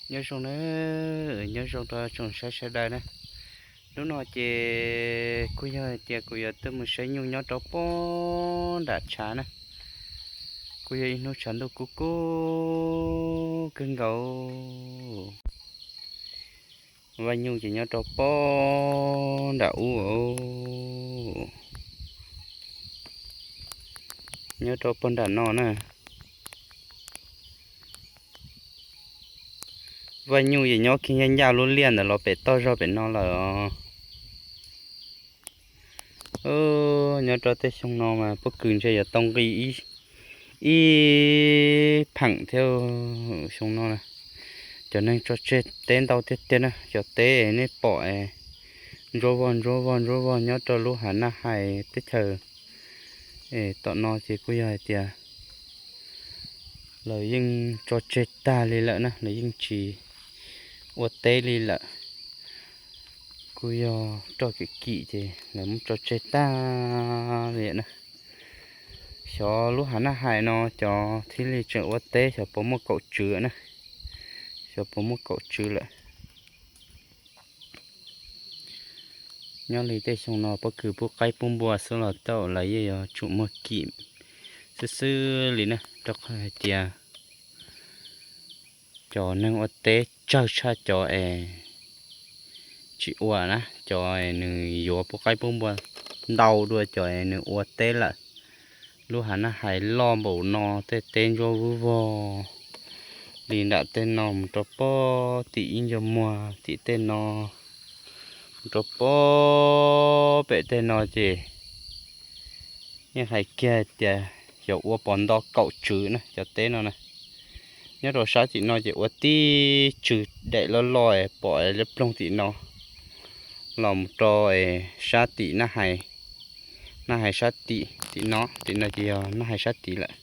Nyob zoo na, nyob zoo rau tsoom saib sawv daws na. Hnub no ces kuj yog hais tias kuv yuav tuaj mus saib nyuj nyob rau pem nram tshav na. Kuj yog ib hnub tshav ntuj kub kub kawg nkaus. Vaj nyuj ces nyob rau pem nram ub, nyob rau pem nram no na. Vaj nyuj ces nyob kiag ncaj ncaj lub liaj ntawd los pem toj zog pem no lawm os. Nyob rau tej xyoo no mas pob kws ntshe yuav tau nqi ib pheem thiab xyoo no na. Cov neeg tso tseg teb ntau tiag tiag na, cov teb nej pom ntsuab vog ntsuab vog ntsuab vog nyob rau lub Hav Naj Hais teb chaws tom no ces kuj yog hais tias lawv yeej tso tseg tag li lawm na, lawv yeej tsis ua teb li lawm. Kuj yog roj kev kim ces lawv muab tso tseg tag li na. Xyov lub Hav Naj Hais no cov thiaj li tseem ua teb xyov puas muaj kaum tswv na, xyov puas muaj kaum tswv lawm. Nyob li tej xyoo no pob kws pub qaib pub npua xwb los tau lawv yeej yuav tsum muag kim xwb xwb li na, rau qhov hais tias cov neeg ua teb tsawg tshaj cov es tsis ua na, cov es nws yuav pub qaib pub npua ntau dua cov es nws ua teb lawm. Lub Hav Naj Hais loj npaum no tej teb ntsuab vog vog li nram tej no mus rau pem tim ib ncua muag tim tej no mus rau pem pem tej no ces yeej hais kiag tias xyov ua puas nto kaum tswv na cov teb no na. Nyob rau sab tim no ces ua tib tswv daim loj loj pom liab ploog tim no los mus rau sab tim Naj Hais, Naj Hais sab tim, tim no, tim no ces yog Naj Hais sab tim lawm.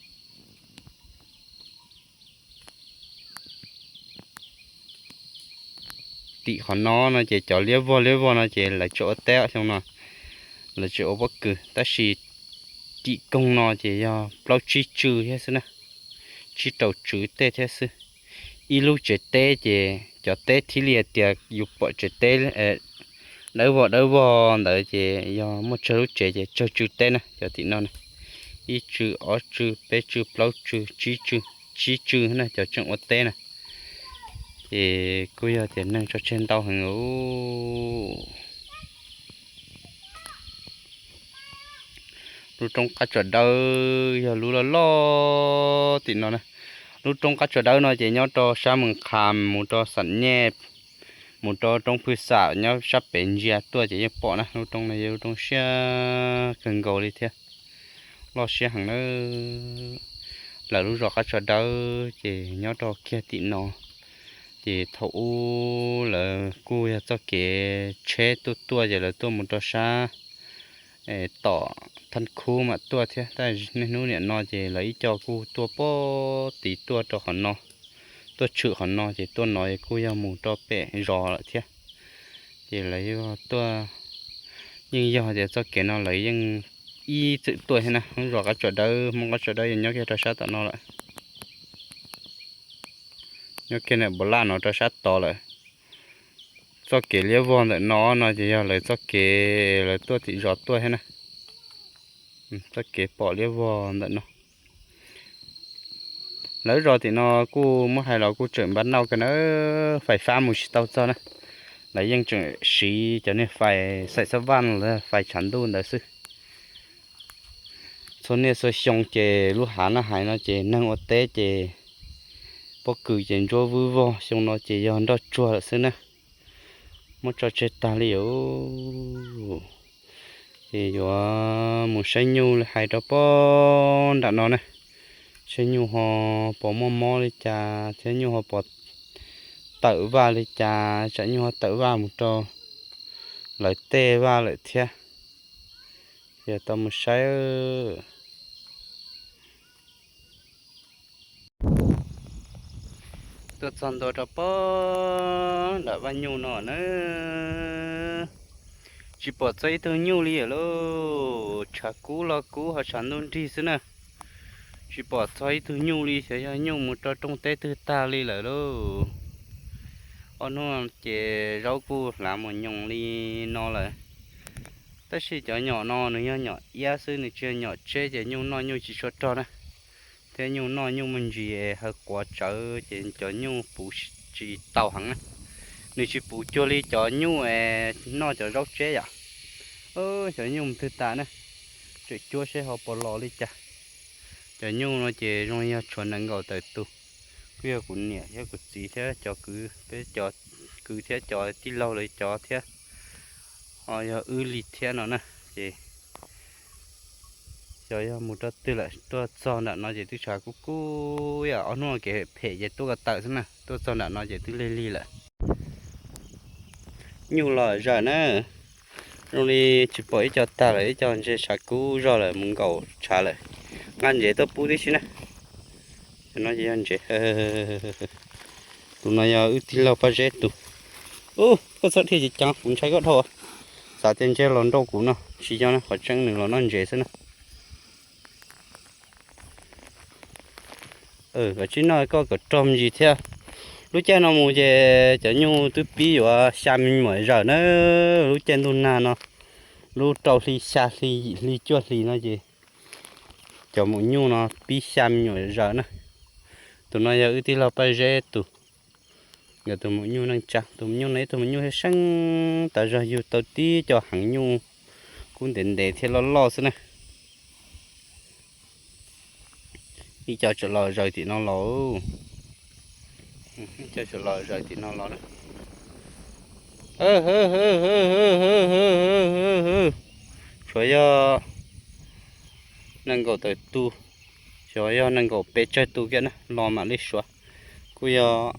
Tim qhov no no ces cov liab vog liab vog no ces lawv tsis ua teb xyoo no, lawv tsis ua pob kws, tab sis tim koog no ces yog plaub tsib tswv thiab xwb na, tsib rau tswv tej thiab xwb. Ib lub tsev teb ces cov teb thiaj li tias yus pom tsev teb dawb vog dawb vog ntawd ces yog muaj tsawg lub tsev ces tsawg tswv teb na, cov tim no na, ib tswv ob tswv peb tswv plaub tswv tsib tswv, tsib tswv na cov tseem ua teb na. Ces kuj yog tias neeg tso tseg ntau heev. Lub roob qab tsuas dawb yog lub loj loj tim no na. Lub roob qab tsuas dawb no ces nyob rau sab Mees Khas mus rau Xam Nyej, mus rau roob Phwj Xam nyob sab pem ntsia tuaj ces yeej pom na. Lub roob no yog lub roob siab kawg nkaus li thiab, loj siab heev na. Lawv lub zos qab tsuas dawb ces nyob rau kiag tim no. Ces thaum ub lawv kuj yog txoj kev tsheb tuaj tuaj ces lawv tuaj mus rau sab tom Thaj Khub mam tuaj thiab, tab niaj hnub niam no ces lawv ib co kuj tuaj pem tid tuaj rau qhov no, tuaj tshwm qhov no ces tuaj no kuj yog mus rau pem zos lawm thiab. Ces lawv tuaj, yeej yog tias txoj kev no lawv yeej ib txwm tuaj thiab na. Hmoob zos qab tsuas dawb, Hmoob qab tsuas dawb yog nyob kiag rau sab tom no lawm, nyob kiag ntawm Npus Laj no rau sab tod lawm. Txoj kev liab vog ntawm no no ces yog lawv txoj kev lawv tuaj tim zos tuaj thiab na. Txoj kev pom liab vog ntawm no. Lawv zos tim no kuj muab hais los kuj tseem npab nauj kawg na, fais fab mus tsis tau txog na. Lawv yeej tseem siv cov niag fais xaim xab vaj los fais tshav ntuj ntawd xwb. Txhua niaj txhua xyoo ces lub Hav Naj Hais no ces neeg ua teb ces pob kws ces ntsuab vwb vog, xyoo no ces yog nroj tsuag lawm xwb na. Muab tso tseg tag li os. Ces yuav mus saib nyuj hais rau pem nram no na, saib nyuj ho puas muaj mob li cas thiab nyuj ho puas tawm vaj li cas, tsam nyuj ho tawm vaj mus rau lawv tej vaj lawm thiab. Ces tau mus saib. Tuaj txog ntua rau pem nram vaj nyuj no na, tsis pom txog ib tug nyuj li lawm lauj. Tshav kub los kub ho tshav ntuj nrig xwb na. Tsis pom txog ib tug nyuj li, xyov yog nyuj mus rau rooj teb twg tag li lawm lauj. Ob hnub ces zaub kuj hlav mus nyoos li no lawm. Tab sis cov nyom no nws yog nyom iab xwb, nws tsis yog nyom tseb ces nyuj noj nyuj tsis tshua rog na. Thiab nyuj noj nyuj muaj ntsis haw quav tsawv ces cov nyuj puv tsis tau heev na. Nws tsis puv cuag li cov nyuj es noj cov zaub tseb yom. Cov nyuj mus twg tas na, tseem cuab seb ho puas los li cas. Cov nyuj no ces zoo li yog tshuav nees nkaum tawm tus. Kuj yog kuv niam thiab kuv txiv thiab cov kwv, peb cov kwv thiab cov tij laug lawv cov thiab, ho yog wb li thiab no na. Ces xyov yog mus rau twg lawm, tuaj txog nram no ces twb tshav kub kub yom, ob hnub kev phem ces tuaj ko taw xwb na, tuaj txog nram no ces twb lig lig lawm. Nyuj los zawm na, zoo li tsis pom ib co tag lawm, ib co ntshe tshav kub zog lawm mus nkaum tshav lawm. Nqa ntsev tuaj pub tib si na. Cov no ces yog ntsev. Tus no yog wb tij laug Paj Zeb tus. Ub, koj txhob dhia ceev ceev, kuv ntshai koj dhau. Xav tias ntshe los nrau kuv no, tsis yog na, qhov tseeb nws los noj ntsev xwb na. Kom tsis noj koj kom rog me ntsis thiab. Lub caij no mus ces cov nyuj twb pib yuav xya me nyuam zawm na. Lub caij ntuj nag no, lub rau hli, xya hli, yim hli, cuaj hlis no ces cov maum nyuj no pib xya me nyuam zawm na. Tus no yog wb tij laug Paj Zeb tus, nkawd tus maum nyuj neej tsa. Tus maum nyuj no ib tug maum nyuj heev seeb tas zog, yug tau tib co heev nyuj kub ntev ntev thiab loj loj xwb na. Ib co tseem los zaws tim no los, ib co tseem los zaws tim no los na. Tshuav yog nees nkaum tawm tus, xyov yog nees nkaum pes tsawg tus kiag na los mam li suav. Kuj yog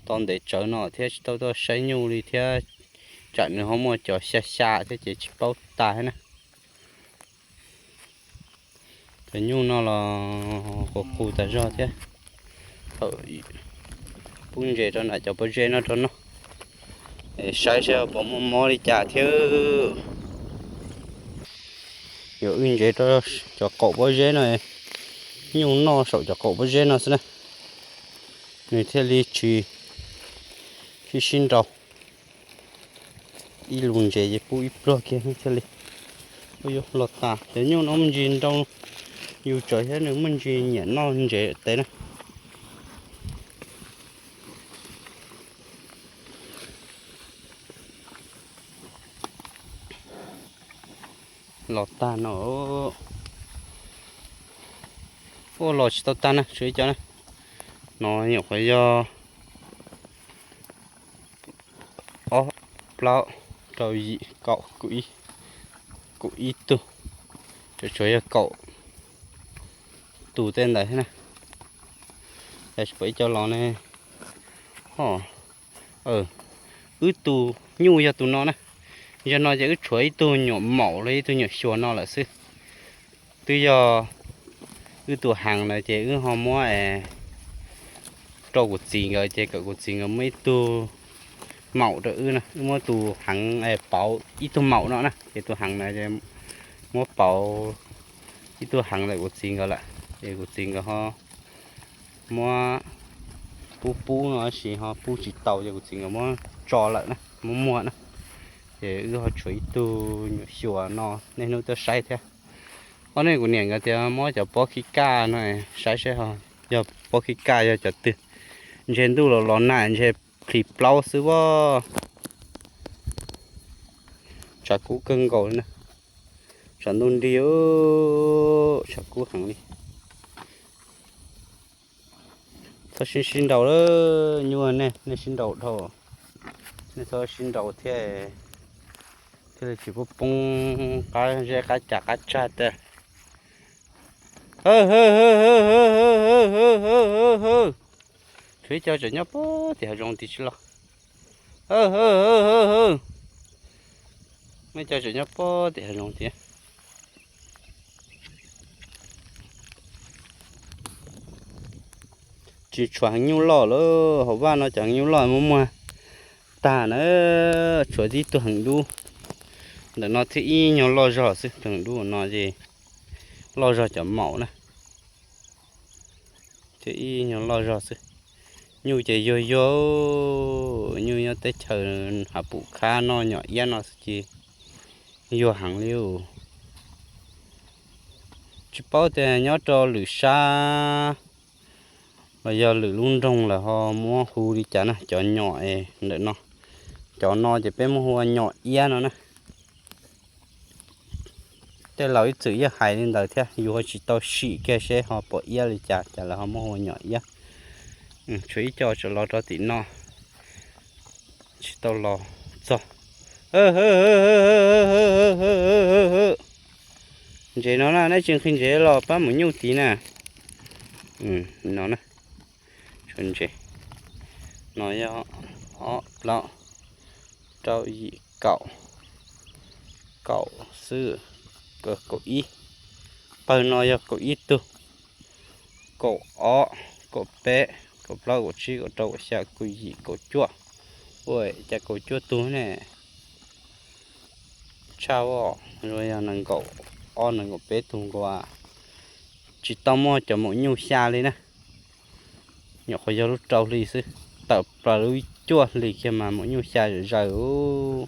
tau ntev tsawv no thiab tsis tau tuaj saib nyuj li thiab, tsam nws ho muaj cov xya xya thiab ces tsis paub tas thiab na. Cov nyuj no los qus qus tas zog thiab. Thaum pub ntses rau nram cov pob zeb no rau noj, saib saib puas muaj mob li cas thiab. Yuav wb ntsev rau cov qaum pob zeb no, nyuj noj saum cov qaum pob zeb no xwb na, nws thiaj li tsis sib sib nrau. Ib lub ntsev ces pub ib pluag kiag thiaj li. Ua yuav los tas cov nyuj no muaj ntsis nrau yus tsawv thiab nws muaj ntsis nyiam noj ntsev tes na. Los tag no, ua los tsis tau tag na, tshuav ib co na. No nyuam qhuav yog ob, plaub, rau, yim, kaum, kaum ib tug, tshuav yog kaum tus tej ntawd thiab na. Tsis pom ib co los ne. Ho, wb tus nyuj yog tus no na. Yog no ces wb tshuav ib tug nyuam maum los ib tug nyuam xyuas no lawm xwb. Twb yog wb tus heev ntawd ces wb ho muab rau kuv txiv nkawd ces kom kuv txiv nkawd muab ib tug maum rau wb na. Wb muab tus heev pauv ib tug maum no na, ces tus heev ntawd muab pauv ib tug heev ntawm kuv txiv nkawd lawm, ces kuv txiv nkawd ho muab pub pub no tab sis ho pub tsis tau ces kuv txiv nkawd muab tso lawm na, muab muag na. Ces wb ho tshuav ib tug nyuam xyuas no, niaj hnub tuaj saib thiab. Ob nej kuv niam nkawd tias muab cov pob khib kaj no saib saib ho yog pob khib kaj yog cov twg. Ntshe ntuj los los nag ntshe plhis plaub xwb as. Tshav kub kawg nkaus li na. Tshav ntuj nrig, tshav kub heev li. Txhob sib sib nraus lawm, nyuaj nej, nej sib nraus dhau. Nej txhob sib nraus thiab, thiaj li tsis pub poob qab zeb qab cas qab tsag tiag. Tshuav ib co tseem nyob puag tim hav zoov tim tsis los. Muaj ib co tseem nyob puag tim hav zoov tiag. Tsis tshuav heev nyuj loj lawm, hauv vaj no cov heev nyuj loj muaj muag tag na, tshuav tib tug heev dub. Ntawm no thiab ib nyuag loj zog xwb, tus heev dub no ces loj zog cov maum na. Thiab ib nyuag loj zog xwb. Nyuj ces yuag yuag, nyuj nyob teb chaws Hav Pum Khab noj nyom iab no xwb ces yuag heev li. Tsis paub tias nyob rau lwm sab los yog lwm lub nroog lawm ho muab hu li cas na, cov nyom ntawm no. Cov no ces peb muab hu ua nyom iab no na. Tej laus ib txwm yeej hais li ntawd thiab, yus ho tsis tau sim kiag seb ho pom iab li cas, cas lawv ho muab hu ua nyom iab. Tshuav ib co tseem los rau tim no, tsis tau los txog. Ntses no na, neb tsis nqhis ntses los pab maum nyuj tid na. No na, tshuav ntses no yog ob plaub rau yim kaum, kaum xwb, kaum ib. Pawg no yog kaum ib tug, kaum ob, kaum peb, kaum plaub, kaum tsib, kaum rau, kaum xya, kaum yim, kaum cuaj. Ua cas kaum cuaj tug ne? Tshaj os, yog nees nkaum ob nees nkaum peb tug nkaus, tsis tau muaj cov maum nyuj xya li na. Nyuam qhuav yog lub rau hli xwb, tawm plaws lub cuaj hlis kiag mas maum nyuj xya zom zaws.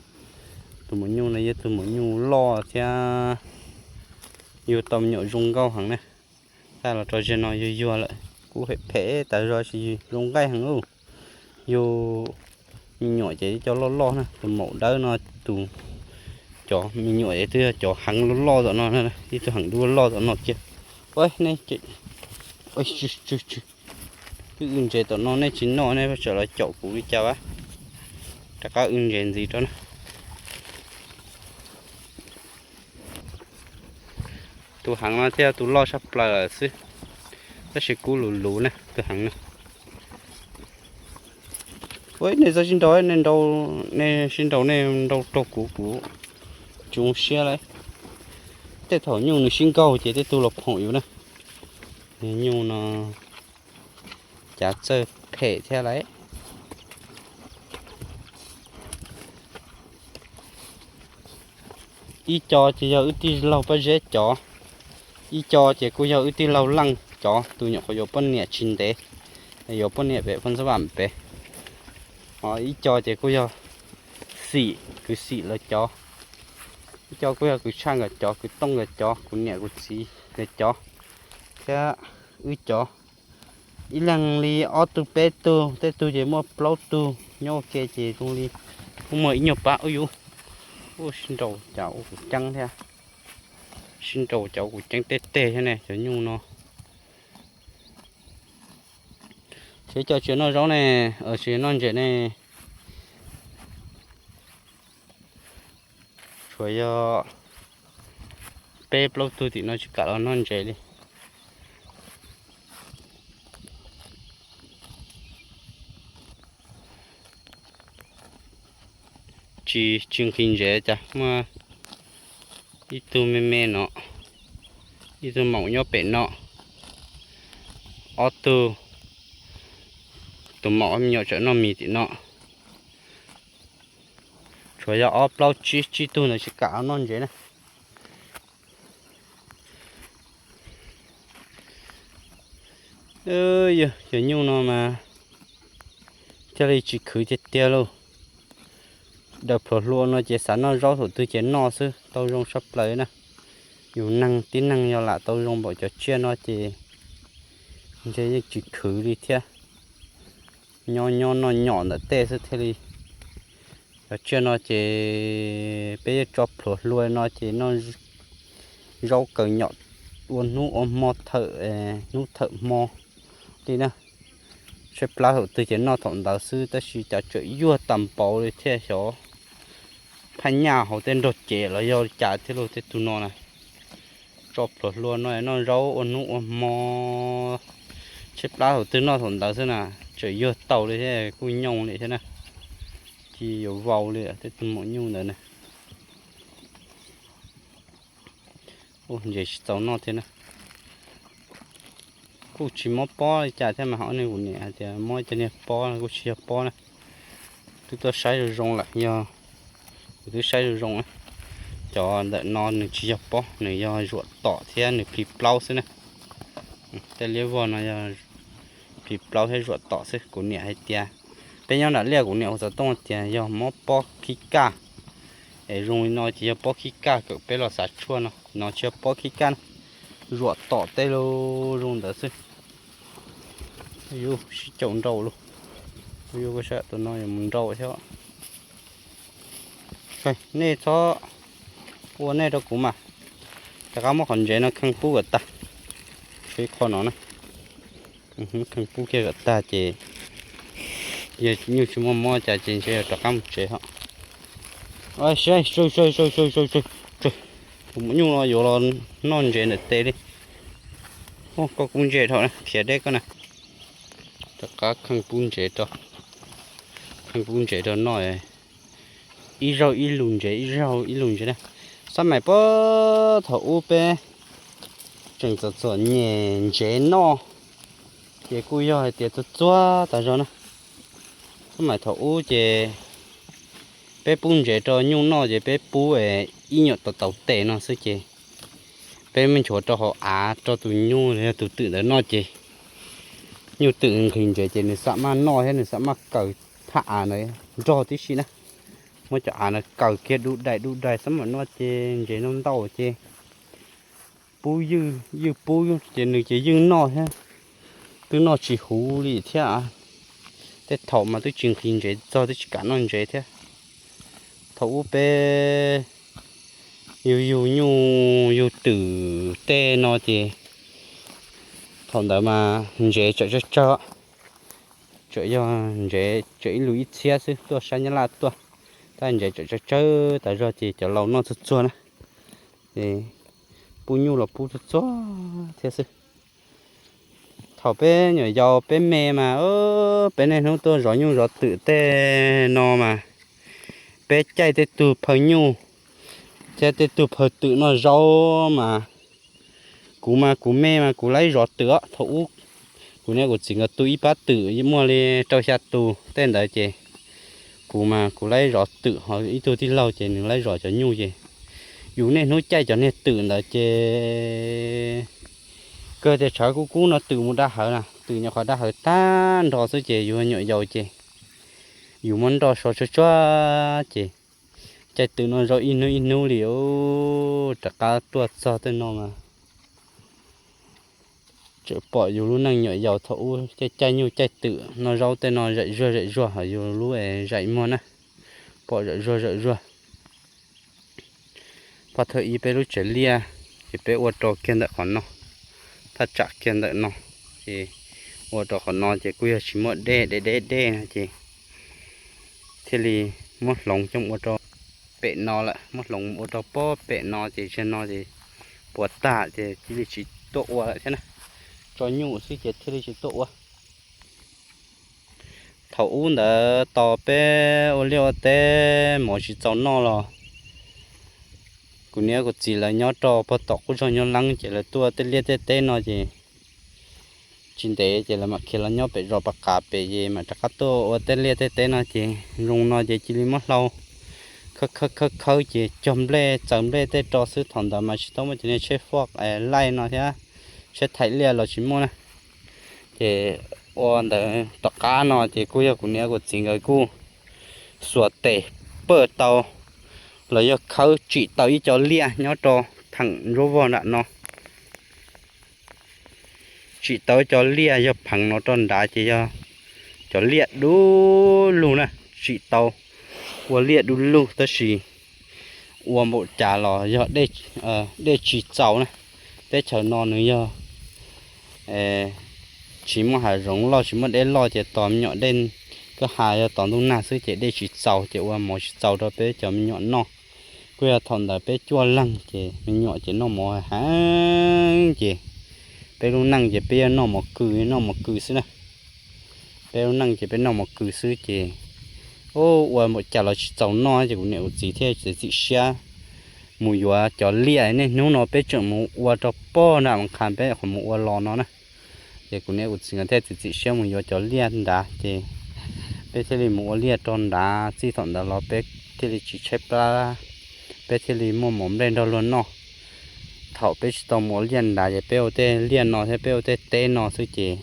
Tus maum nyuj no yog tus maum nyuj loj thiab yug tau me nyuam zoo nkauj heev na. Tag los rau ziag no yug yuag lawm, kuj hem phem tas zog, tsis zoo nqaij heev lauj. Yug me nyuam ces cov loj loj na, tus maum dawb no, tus, cov me nyuam ces twb yog cov heev loj loj tom no, ib tug heev dub loj tom no kiag. Ua ne, twb w ntses tom no nej tsis noj, nej tsam los caum kuv li cas a? Rov qab w ntses ntxiv rau na. Tus heev no thiaj tus loj tshaj plaws lawm xwb, tab sis kub lus luv na tus heev no. Ua nej txhob sib nraus, nej sib nraus nej nraus rau kuv, kuv tsis zoo siab lauj. Tej thaum nyuj nws sib nkaug ces tej tug los phoom yus na. Nyuj no cav txawj phem thiab lauj. Ib co ces yog wb tij laug Paj Zeb cov, ib co ces kuj yog wb tij laug Leej cov, tus nyuam qhuav yuav poj niam tsis ntev, yuav poj niam pem Phoo Xab Vam pem. Ib co ces kuj yog Xim, kwv Xim lawv cov, ib co kuj yog kwv Tshaj nkawd cov, kwv Tooj nkawd cov, kuv niam kuv txiv nkawd cov, thiab wb cov. Ib leeg li ob tug peb tug, tej tug ces muaj plaub tug, nyob ua ke ces zoo li kuj muaj ib nyuag pab. Ub yuv, ub sib nraus cas ua kuv ceeb thiab, sib nraus cas ua kuv ceeb teb teg thiab ne cov nyuj no. Tsis coj tsis noj zaub ne, tsis noj ntses ne. Tsuas yog peb plaub tug tim no tsis kam los noj ntses li. Tsis, tsis nqhis ntses cas muaj ib tug me me no, ib tug maum nyob pem no, ob tug, tus maum me nyuam tsawm noj mis tim no. Tsuas yog ob plaub tsib, tsib tug ntawd tsis kam noj ntses na. Yog cov nyuj no mas thiaj li tsis khwv tiag tiag lauj. Daws plhuav hlua no ces xav noj zaub thaum twg ces noj xwb, tau zoo tshaj plaws na. Yus neeg tib neeg yog lam tau zoo npaum cov tsiaj no ces ntshe yeej tsis khwv li thiab. Nyob nyob noj nyom ntawm tej xwb thiaj li. Cov tsiaj no ces peb yuav tso plhuav hlua no ces noj zaub kaw nyom ua hnub ua hmo, thawm hnub thawm hmo li na. Tshaib plab thaum twg ces noj thaum ntawd xwb, tab sis cas tseem yuag tag npaum li thiaj xyov phaj nyaj hauv tej nrog cev los yog li cas thiab lauj. Tej tug no na, tso plhuav hlua no noj zaub ua hnub ua hmo, tshaib plab thaum twg noj thaum ntawd xwb na, tseem yuag tau li thiab kuj nyooj li thiab na. Cia yuav vau li tej tug maum nyuj ntawd na. Ntses tsis txaus noj thiab na. Kuj tsis mob pob li cas thiab mas, ho ne kuv niam hais tias mob cov niag pob no kuj tsis yog pob na. Twb tuaj saib zoo zoo lawm, yog kuv twb saib zoo zoo. Cov ntawm no nws tsis yog pob, nws yog zuam tom thiab nws plig plaub xwb na. Tej liab vog no yog tsis plaub thiab zuam tom xwb. Kuv niam hais tias, peb nyob nram liaj kuv niam hu xov tooj tias yog mob pob khib kaj, es zoo li no ces yog pob khib kaj kawm peb los xav tshuaj no, no tsis yog pob khib kaj, zuam tom tej lub zoo ntawd xwb. Yus sib caum nrau lug, yus kuj sab tus no yuav mus nrau thiab. Nej txhob ua nej rau kuv mas, rov qab muab qhov ntsev no kheej pub kom tag, tshuav ib qho no na, kheej pub kiag kom tag ces yog nyuj tsis muaj mob cas ces ntshe yog rov qab mus tsev hos. Tus maum nyuj no yuav los noj ntsev ntawm tes li. Koj pub ntsev dhau na, khiav deb koj na. Rov qab kheej pub ntsev rau, kheej pub ntsev rau noj. Ib zaug ib lus ntsev, ib zaug ib lus ntsev na. Xab maim puag thaum ub peb tseem txom txom nyem ntsev noj, ces kuj yog hais tias txuag txuag tas zog na. Xab maim thaum ub ces peb pub ntsev rau nyuj noj ces peb pub ib nyuam tau tau tes no xwb ces peb muab nchuav rau hauv av rau tus nyuj los yog tus twm ntawd noj ces nyuj twm nqhis ntsev ces nws xam maj noj thiab nws xam maj kaws thaj av ntawd nrog tib si na. Muab cov av ntawd kaws kiag dub dais dub dais xab maim noj ces ntsev no ntau ces pub ywj, ywj pub ces nws ces ywj noj thiab, twb noj tsis huv li thiab. Tej thaum mas twb tsis nqhis ntsev txog twb tsis kam noj ntsev thiab. Thaum ub peb yug yug nyuj yug twm tej no ces thaum ntawd mas ntsev tseem tsawg tsawg, tseem yog ntsev tseem ib lus ib txhiab xwb tuaj sab Nyab Laj tuaj, tab ntsev tseem tsawg tsawg tas zog ces cov laus noj txuag txuag na, es pub nyuj los pub txuag txuag thiab xwb. Thaum peb nyuam yaus peb me mas peb niaj hnub tuaj zov nyuj zov twm tej no mas peb caij tej tug phaw nyuj thiab tej tug phaw twm noj zaub mas kuv mas kuv me mas kuv laib zov twm os. Thaum ub kuv niam kuv txiv nkawd tu ib pab twm muaj li rau xya tus tej ntawd ces kuv mas kuv laib zov twm ho ib tug tij laug ces nws laib zov cov nyuj ces yus niaj hnub caij cov niag twm ntawd ces kawg tias tshav kub kub no twm mus da hawv na, twm nyuam qhuav da hawv tag nrho xwb ces yus nyuam yaus ces yus muab nroj so tsuag tsuag ces caij twm no zaub ib hnub ib hnub li. Rov qab tuaj txog tej no mas tseem pom yus lub neej nyuam yaus thaum ub caij caij nyuj caij twm noj zaub tej no zaim zuag zaim zuag hos yus lub zaim muag na, pom zaim zuag zaim zuag. Pab thawj ib peb lub tsev liaj ces peb ua rau kiag ntawm qhov no, thaj tsam kiag ntawm no, ces ua rau qhov no ces kuj yog tsis muaj dej, deb deb dej no ces thiaj li muab hloov coj ua rau pem no lawm, muab hloov ua rau pob pem no ces zaum no ces puas tag ces thiaj li tsis tuaj ua lawm thiab na, tso nyuj xwb ces thiaj li tsis tuaj ua. Thaum ub ntawd tos peb ua liaj ua teb mov tsis txaus noj los kuv niam kuv txiv lawv nyob rau puag tom qub zog nyob leeb ces lawv tuaj tej liaj tej teb no ces tsis ntev ces lawv mam khiav los nyob pem zos pas qav pem ces mam rov qab tuaj ua tej liaj tej teb no ces zoo no ces cia li muab hlau khawb khawb khawb khawb ces cog nplej txaws nplej tej rau xwb. Thaum ntawd mas tsis tau muaj cov niag tsheb foj laij no thiab, tsheb thaij liaj los tsis muaj na. Ces ua ntawd tom qab no ces kuj yog kuv niam kuv txiv nkawd kuj xuas tes pawj tau los yog khawb tsim tau ib co liaj nyob rau theem nruab vog nram no. Tsim tau ib co liaj yog pheev no rau nrad ces yog cov liaj dub lug na, tsim tau ua liaj dub lug tab sis ua npaum cas los yog dej tsis txaus na. Teb chaws no nws yog tsis muaj hav zoov loj tsis muaj dej loj ces tos me nyuam dej kwj ha yog tos ntuj nag xwb ces dej tsis txaus ces ua mov tsis txaus rau peb cov me nyuam noj. Kuj yog thaum ntawd peb cuaj leeg ces me nyuam ces noj mov heev ces peb lub neej ces peb yog noj mov kws noj mov kws xwb na. Peb lub neej ces peb noj mov kws xwb ces ua npaum cas los tsis txaus noj ces kuv niam kuv txiv thiaj txiav txim siab mus yuav cov liaj. Niaj hnub no peb tseem mus ua rau pog nram Mas Qha peb qhov mus ua los no na. Ces kuv niam kuv txiv nkawd thiaj txiav txim siab mus yuav cov liaj nrad ces peb thiaj li mus ua liaj rau nrad. Txij thaum ntawd los peb thiaj li tsis tshaib plab, peb thiaj li muaj mov nplej nrog luag noj. Thaum peb tsis tau mus ua liaj nrad ces peb ua tej liaj no thiab peb ua tej teb no xwb ces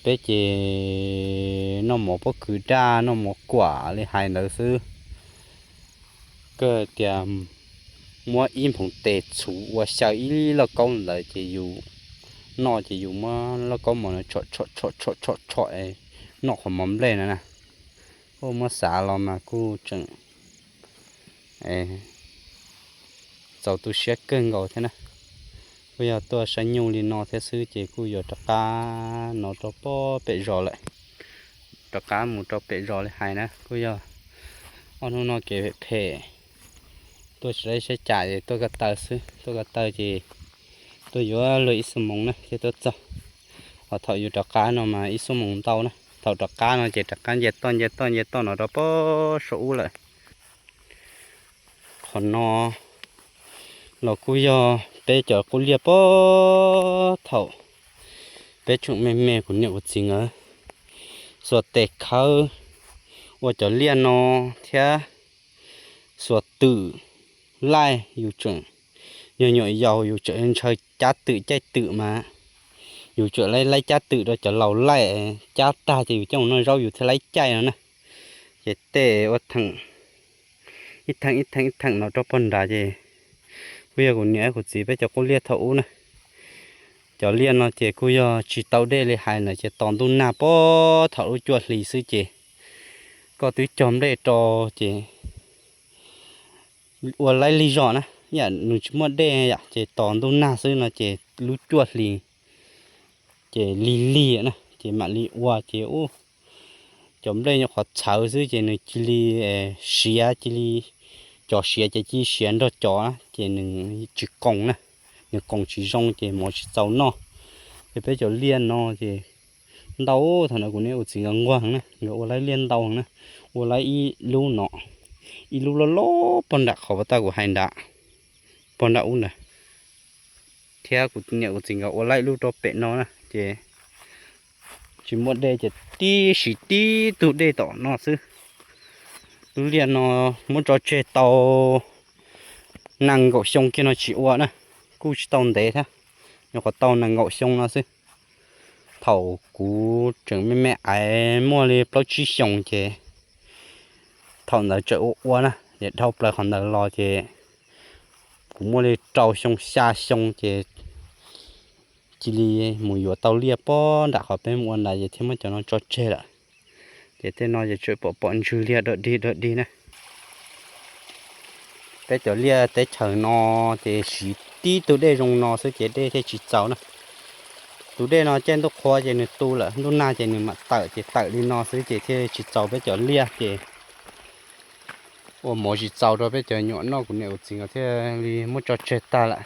Peb ces noj mov pob kws daj, noj mov kuam li hais ntawd xwb. Kawg tias muab ib nphoov tes txhuv ua xyaw ib lauj kaub ntawd ces yus noj ces yus muab lauj kaub mov no tshom tshom tshom tshom tshom tshom, noj qhov mov nplej no na. Kuj muab xav los mas kuj tseem txaus tu siab kawg nkaus thiab na. Kuj yog tuaj saib nyuj li no thiab xwb ces kuj yuav rov qab no rau pem zos lawm, rov qab mus rau pem zos li hais na. Kuj yog ob hnub no kev phem phem, tuaj tsis laib saib cas es tuaj ko taw xwb, tuaj ko taw ces tuaj yuav luag ib xuab moos na thiaj tuaj txog. Ho thaum yus rov qab no mas ib xuab moos ntau na. Thaum rov qab no ces rov qab nce toj nce toj nce toj no rau pem saum ub lawm. Qhov no los kuj yog peb cov qub liaj pem thaum peb tseem me me kuv niam kuv txiv nkawd xuas tes khawb ua cov liaj no thiab xuas twm laij. Yus tseem nyuam nyuam yaus yus tseem ntshaw cab twm caij twm mas yus tseem laib laib cab twm rau cov laus laij, cab tag ces yus coj mus noj zaub yus thiaj laib caij no na. Ces tej ua theem ib theem ib theem ib theem no rau pem nrad ces kuj yog kuv niam kuv txiv peb cov qub liaj thaum ub na. Cov liaj no ces kuj yog tsis tau dej li hais na ces tos ntuj nag pem thaum lub cuaj hli xwb ces koj twb cog nplej rau ces ua laib lig zog na, yam nws tsis muaj dej yom ces tos ntuj nag xwb no ces lub cuaj hli ces lig lig na ces mam li ua ces ub, cov nplej nyuam qhuav txhawv xwb ces nws cia li siav, cia li, cov siav ces cia li siav nrog cov ces nws tsis qoos na, nws qoos tsis zoo ces mov tsis txaus noj. Ces peb cov liaj no ces ntau, thaum ntawd kuv niam kuv txiv nkawd nquag heev na, nkawd ua laib liaj ntau heev na, ua laib ib lub no, ib lub loj loj pog nram qhov uas tau kuv hais nram, pog nram ub ntawd thiab kuv niam kuv txiv nkawd ua laib ib lub rau pem no na ces tsis muaj dej ces tib siv tib tug dej tom no xwb. Lub liaj no muab tso tseg tau nees nkaum xyoo kiag no tsis ua na, kuj tsis tau ntev thiab, nyuam qhuav tau nees nkaum xyoo no xwb. Thaum kuv tseem me me aiv muaj li plaub tsib xyoos ces thaum ntawd tseem ua ua na ces dhau plaws qhov ntawd los ces kuv muaj li rau xyoo xya xyoo ces cia li mus yuav tau liaj pog nram qhov peb mus ua nrad ces thiaj muab cov no tso tseg lawm. Ces tej no ces tseem pom pom ntswg liaj dog dig dog dig na. Peb cov liaj teb chaws no ces siv tib tug dej zoo no xwb ces dej thiaj tsis txaus na. Tus dej no caij ntuj qhua ces nws tu lawm, ntuj nag ces nws mam tawm ces tawm li no xwb ces thiaj tsis txaus peb cov liaj ces ua mov tsis txaus rau peb cov nyuam noj, kuv niam kuv txiv nkawd thiaj li muab tso tseg tag lawm.